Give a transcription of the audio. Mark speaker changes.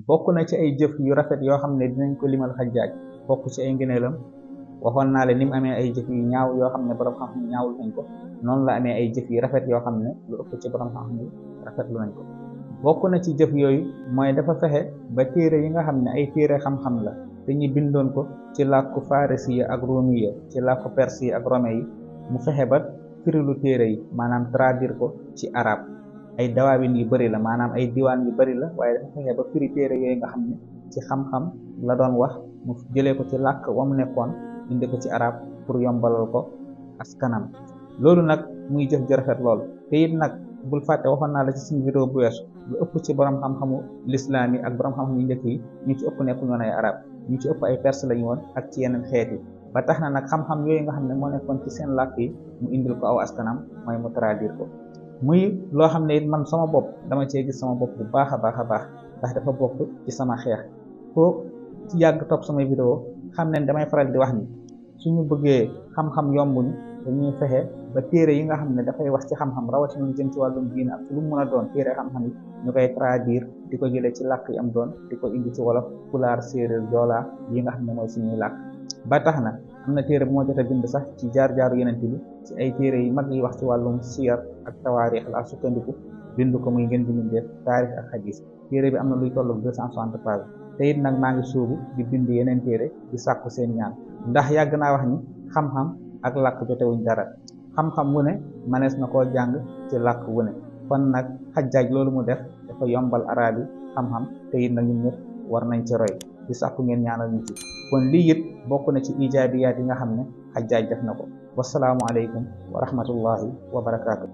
Speaker 1: bokk na ci ay jëf yu rafet yoo xam ne dinañ ko limal Xajjaaj bokk ci ay ngëneelam. waxoon naa leen ni mu amee ay jëf yu ñaaw yoo xam ne borom xam-xam ñaawul nañ ko noonu la amee ay jëf yu rafet yoo xam ne lu ëpp ci borom xam-xam yi rafetlu nañ ko. bokk na ci jëf yooyu mooy dafa fexe ba téere yi nga xam ne ay téere xam-xam la te ñu bindoon ko ci làkku farisiya ak romiya ci làkku perse yi ak rome yi mu fexe ba firilu téere yi maanaam traduire ko ci arab ay dawaawin yu bari la maanaam ay diwaan yu bari la waaye dafa fexe ba firi téere yooyu nga xam ne ci xam-xam la doon wax mu jëlee ko ci làkk wa mu nekkoon indi ko ci arab pour yombalal ko askanam. loolu nag muy jëf ju rafet lool te it nag bul fàtte waxoon naa la ci suñu vidéo bu weesu lu ëpp ci borom xam-xamu lislaam yi ak borom xam-xam yu njëkk yi ñu ci ëpp nekkul woon ay arab ñu ci ëpp ay perse lañu woon ak ci yeneen xeet yi ba tax na nag xam-xam yooyu nga xam ne moo nekkoon ci seen làkk yi mu indil ko aw askanam mooy mu traduire ko muy loo xam ne it man sama bopp dama cee gis sama bopp bu baax a baax a baax ndax dafa bokk ci sama xeex ko ci yàgg topp samay vidéo xam ne damay faral di wax ni suñu bëggee xam-xam yombuñu dañuy fexe ba téere yi nga xam ne dafay wax ci xam-xam rawatina lu jëm ci wàllum diine ak lu mu mën a doon téere xam-xam yi ñu koy traduire di ko jëlee ci làkk yi am doon di ko indi ci wolof pulaar séeréer joola yi nga xam ne mooy suñuy làkk ba tax na am na téere bu moo jot a bind sax ci jaar-jaaru yeneen bi ci ay téere yi mag yi wax ci wàllum siyar ak tawaarix la sukkandiku bind ko muy ngeen bindeef taarix ak xadis téere bi am na luy tollu 260 pages te it nag maa ngi suubu di bind yeneen téere di sàkku seen ñaan ndax yàgg naa wax ni xam-xam ak làkk jotewuñ dara xam-xam wu ne manees na koo jàng ci làkk wu ne kon nag Xajjaaj loolu mu def dafa yombal arab yi xam-xam te it nag ñun ñëpp war nañ ci roy di sàkku ngeen ñaanal ñu ci kon lii it bokk na ci ijaabiyaat yi nga xam ne Xajjaaj def na ko wasalaamu aleykum wa rahmatullahi wa barakaatu.